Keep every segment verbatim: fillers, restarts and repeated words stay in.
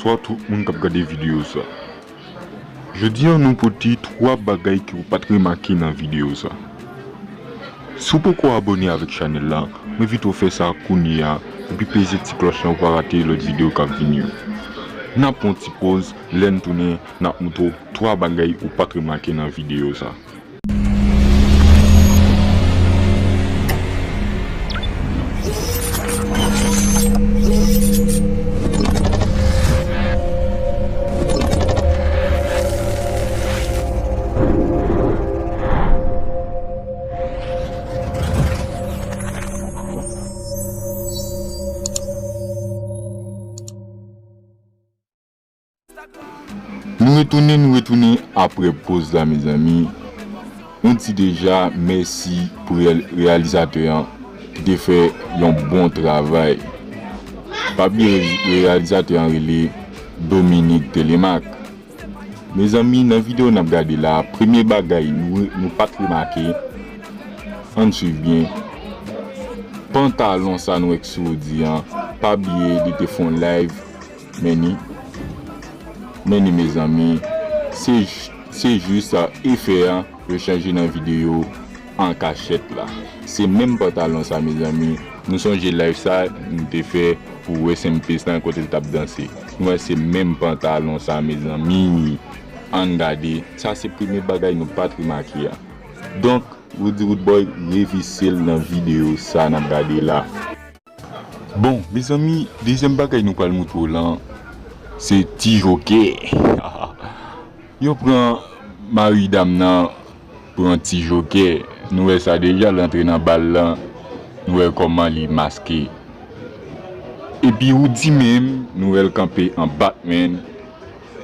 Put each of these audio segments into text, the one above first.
Bonswa tout moun k ap gade videyo sa. Jodi a nou pote twa bagay ke w pa t remake nan videyo sa. Si w poko abòne avèk chanèl la, m envite w fè sa kounye a, epi peze ti klòch lan pou w pa rate lòt videyo k ap vini yo. N ap pran yon ti pòz, lè n tounen, n ap moutre w twa bagay ou pa t remake nan videyo sa. Nou retounen, nou retounen apre pòz la, mezanmi. Nou di deja mèsi pou reyal-, reyalizatè an ki te fè yon bon travay. Pa bliye reyalizatè an rele Dominique Telemaque. Mezanmi, nan videyo n ap gade la, premye bagay nou, nou pa t remake, ann swiv byen. Pantalon sa nou wè k sou Roody an, pa bliye li te fè yon live, men ni, men ni mezanmi, se, se jis efè an yo chanje nan videyo an kachèt la. Se menm pantalon sa, mezanmi. Nou sonje live sa nou te fè pou West M P sa kote l t ap danse. Nou wè se menm pantalon sa, mezanmi. Ann gade. Sa se premye bagay nou pa t remake a. Donk, Roody Roodboy revise l nan videyo sa n ap gade la. Bon, mezanmi, dezyèm bagay nou pral moutre w lan, se ti jokè. Yo pran mari dam nan pou yon ti jokè. Nou wè sa deja, l antre nan bal lan. Nou wè kòman li maske. Epi Roody menm, nou wè l kanpe an Batman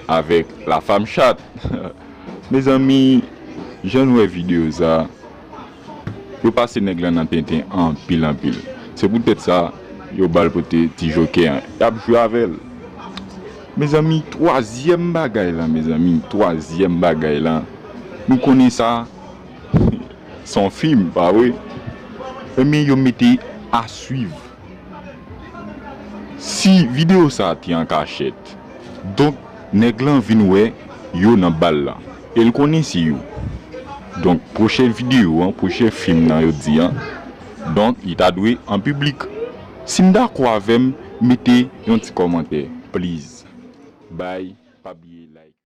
avèk la femme chat. Mezanmi, jan nou wè videyo sa, yo pase nèg lan nan tenten anpil, anpil. Se poutèt sa, yo ba l pote ti jokè an. Y ap jwe avè l. Mezanmi, twazyèm bagay lan, mezanmi, twazyèm bagay lan, nou konnen sa, se yon fim, pa vre? Ebyen, yo mete a swiv. Si videyo sa te an kachèt, donk, nèg lan vin wè yo nan bal lan. E l konnen se yo. Donk, pwochen videyo an, pwochen fim nan, yo di an, donk, li ta dwe an piblik. Si n dakò avè m, mete yon ti kòmantè, please. Bye, pa bliye like.